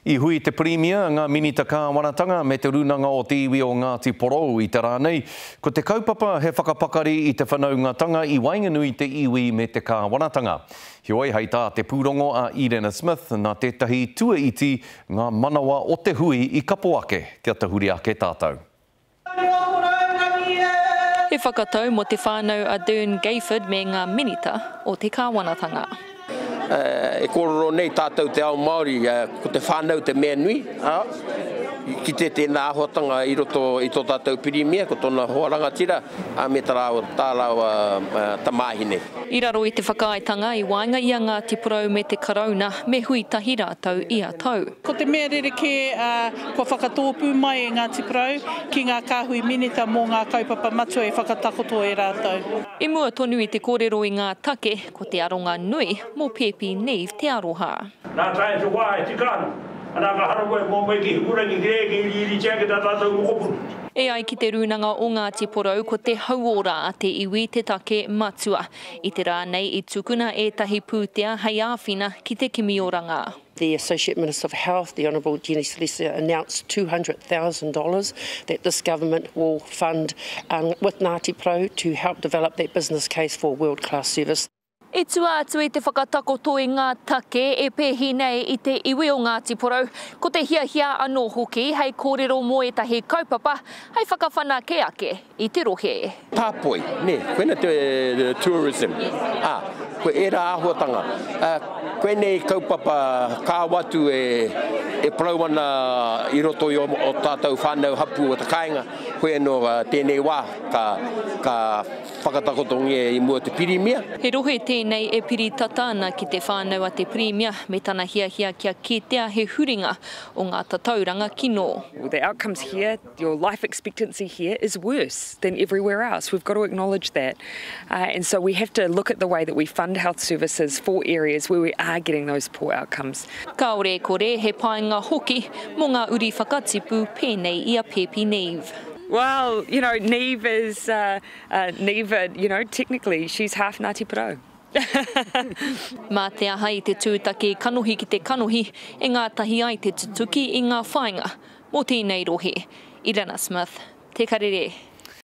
I hui te Pirimia, ngā Minita Kāwanatanga me te Rūnanga o te Iwi o Ngāti Porou i te rā nei. Ko te kaupapa he whakapakari i te whanaungatanga i waenganui i te iwi me te kāwanatanga. Heoi, hei tā te pūrongo a Irena Smith, nā tētahi tuaiti ngā manawa o te hui i kapo ake kia tahuri ake tātou. He whakatau mō te whānau a Dern Gayford me ngā Minita o te Kāwanatanga. E kōrero nei tātou te ao Māori, ko te whānau te mea nui, ā, i kite tēnā āhuatanga i roto i tō tātou Pirimia, ko tōna hoa rangatira, ā, me tā rāua, tā rāua tamāhine. I raro i te whakaaetanga i waenga i a Ngāti Porou me te Karauna, me hui tahi rātou ia tau. Ko te mea rerekē, kua whakatōpū mai e Ngāti Porou ki ngā kāhui minita mō ngā kaupapa matua e whakatakoto e rātou. I mua tonu i te kōrero i ngā take, ko te aronga nui mō Pēpi Neve Te Aroha. Nā tae te wā e tika ana, anā ka haramai mō mai ki Hikurangi ki reira ki iriiritia ake tā tātou mokopuna. E ai ki te Rūnanga o Ngāti Porou ko te hauora a te iwi te take matua. I te rā nei i tukuna ētahi pūtea hei āwhina ki te kimi oranga. The Associate Minister of Health, the Honourable Jenny Salesa, announced $200,000 that this government will fund um, with Ngāti Porou to help develop that business case for world-class service. I tua atu i te whakatakoto i ngā take e pēhi nei i te iwi o Ngāti Porou, ko te hiahia anō hoki hei kōrero mō ētahi kaupapa hei whakawhanake ake i te rohe. Tāpoi, nē, koina te tourism, ā, ko ērā āhuatanga. Ā, koinei kaupapa kāo atu e, e parau ana i roto i ō tātou whānau hapū o te kāinga, koia nō tēnei wā ka, ka whakatakotongia i mua te Pirimia. He rohe tēnei e piri tata ana ki te whānau a te Pirimia me tana hiahia kia kitea he huringa o ngā tatauranga kino. The outcomes here your life expectancy here is worse than everywhere else. We've got to acknowledge that. Uh, and so we have to look at the way that we fund health services for areas where we are getting those poor outcomes. Kāore e kore, he painga hoki mō ngā uri whakatipu pēnei i a Pēpi Neve. Well, you know, Neve is, uh, uh, Neve, uh, you know, technically she's half Ngāti Porou. Mā te aha i te tūtaki kanohi ki te kanohi e ngātahi ai te tutuki i ngā whāinga mō tēnei rohe. Irana Smith, Te Karere.